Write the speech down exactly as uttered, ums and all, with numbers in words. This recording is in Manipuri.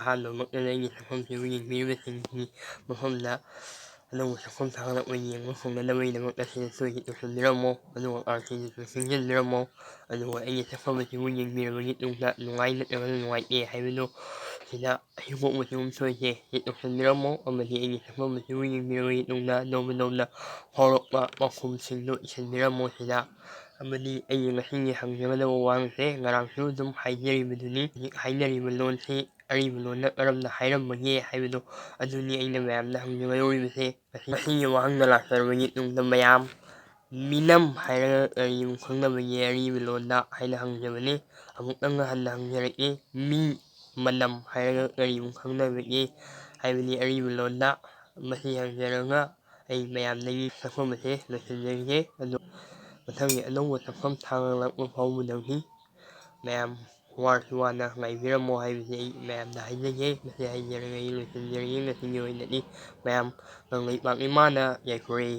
ꯑꯍꯥꯟꯕꯃꯛꯇꯗ ꯑꯩꯒꯤ ꯁꯛꯐꯝꯁꯤꯕꯨ ꯌꯦꯡꯕꯤꯔꯤꯕꯁꯤꯡꯒꯤ ꯃꯐꯝꯗ ꯑꯅꯧꯕ ꯁꯛꯐꯝ ꯊꯥꯒꯠꯂꯛꯄ ꯌꯦꯡꯕ ꯐꯪꯅꯅꯕꯒꯤꯗꯃꯛꯇ ꯁꯤꯗꯁꯨ ꯍꯤꯠ ꯇꯧꯁꯤꯟꯕꯤꯔꯝꯃꯣ, ꯑꯗꯨꯒ ꯀꯥꯔꯠꯁꯤꯡꯗꯨꯁꯨ ꯁꯤꯡꯖꯤꯟꯕꯤꯔꯝꯃꯣ꯫ ꯑꯗꯨꯒ ꯑꯩꯒꯤ ꯁꯛꯐꯝ ꯑꯁꯤꯕꯨ ꯌꯦꯡꯕꯤꯔꯕ ꯃꯇꯨꯡꯗ ꯅꯨꯡꯉꯥꯏ ꯅꯠꯇ꯭ꯔꯒꯅ ꯅꯨꯡꯉꯥꯏꯇꯦ ꯍꯥꯏꯕꯗꯨ ꯁꯤꯗ ꯑꯍꯤꯡꯕꯣꯛ ꯃꯆꯨ ꯑꯃ ꯊꯣꯛꯏꯁꯦ ꯍꯤꯠ ꯇꯧꯁꯤꯟꯕꯤꯔꯝꯃꯣ, ꯑꯃꯗꯤ ꯑꯩꯒꯤ ꯁꯛꯐꯝ ꯑꯁꯤꯕꯨ ꯌꯦꯡꯕꯤꯔꯕ ꯃꯇꯨꯡꯗ ꯅꯣꯝꯅ ꯅꯣꯝꯅ ꯐꯥꯎꯔꯛꯄ ꯄꯥꯎꯈꯨꯝꯁꯤꯡꯗꯨ ꯏꯁꯤꯟꯕꯤꯔꯝꯃꯣ ꯁꯤꯗ꯫ ꯑꯃꯗꯤ ꯑꯩꯒꯤ ꯉꯁꯤꯒꯤ ꯍꯪꯖꯒꯗꯕ ꯋꯥꯍꯪꯁꯦ ꯉꯔꯥꯡꯁꯨ ꯑꯗꯨꯝ ꯍꯥꯏꯖꯔꯤꯕꯗꯨꯅꯤ, ꯍꯧꯖꯤꯛ ꯍꯥꯏꯅꯔꯤꯕ ꯂꯣꯟꯁꯤ ꯑꯔꯤꯕ ꯂꯣꯟꯗ ꯀꯔꯝꯅ ꯍꯥꯏꯔꯝꯕꯒꯦ ꯍꯥꯏꯕꯗꯣ, ꯑꯗꯨꯅꯤ ꯑꯩꯅ ꯃꯌꯥꯝꯗ ꯍꯪꯖꯒꯗꯧꯔꯤꯕꯁꯦ꯫ ꯉꯁꯤ-, ꯉꯁꯤꯒꯤ ꯋꯥꯍꯪꯗ ꯂꯥꯛꯆꯔꯕ ꯃꯇꯨꯡꯗ ꯃꯌꯥꯝ, ꯃꯤꯅꯝ ꯍꯥꯏꯔꯒ ꯀꯔꯤꯕꯨ ꯈꯪꯅꯕꯒꯦ ꯑꯔꯤꯕ ꯂꯣꯟꯗ ꯍꯥꯏꯅ ꯍꯪꯖꯕꯅꯤ꯫ ꯑꯃꯨꯛꯇꯪꯒ ꯍꯟꯅ ꯍꯪꯖꯔꯛꯏ, ꯃꯤ ꯃꯅꯝ ꯍꯥꯏꯔꯒ ꯀꯔꯤꯕꯨ ꯈꯪꯅꯕꯒꯦ ꯍꯥꯏꯕꯅꯤ ꯑꯔꯤꯕ ꯂꯣꯟꯗ꯫ ꯃꯁꯤ ꯍꯪꯖꯔꯒ ꯑꯩ ꯃꯌꯥꯝꯗꯒꯤ ꯁꯛꯐꯝ ꯑꯁꯦ ꯂꯣꯏꯁꯤꯟꯖꯔꯒꯦ꯫ ꯑꯗꯣ ꯃꯊꯪꯒꯤ ꯑꯅꯧꯕ ꯁꯛꯐꯝ ꯊꯥꯒꯠꯂꯛꯄ ꯐꯥꯎꯕꯗꯒꯤ ꯃꯌꯥꯝ ꯋꯥꯔꯁꯨ ꯋꯥꯅ ꯉꯥꯏꯕꯤꯔꯝꯃꯣ ꯍꯥꯏꯕꯁꯤ ꯑꯩ ꯃꯌꯥꯝꯗ ꯍꯥꯏꯖꯒꯦ꯫ ꯃꯁꯤ ꯍꯥꯏꯖꯔꯒ ꯑꯩ ꯂꯣꯏꯁꯤꯟꯖꯔꯒꯦ꯫ ꯉꯁꯤꯒꯤ ꯑꯣꯏꯅꯗꯤ ꯃꯌꯥꯝ ꯀꯪꯂꯩꯄꯥꯛ ꯏꯃꯥꯅ ꯌꯥꯏꯐꯔꯦ꯫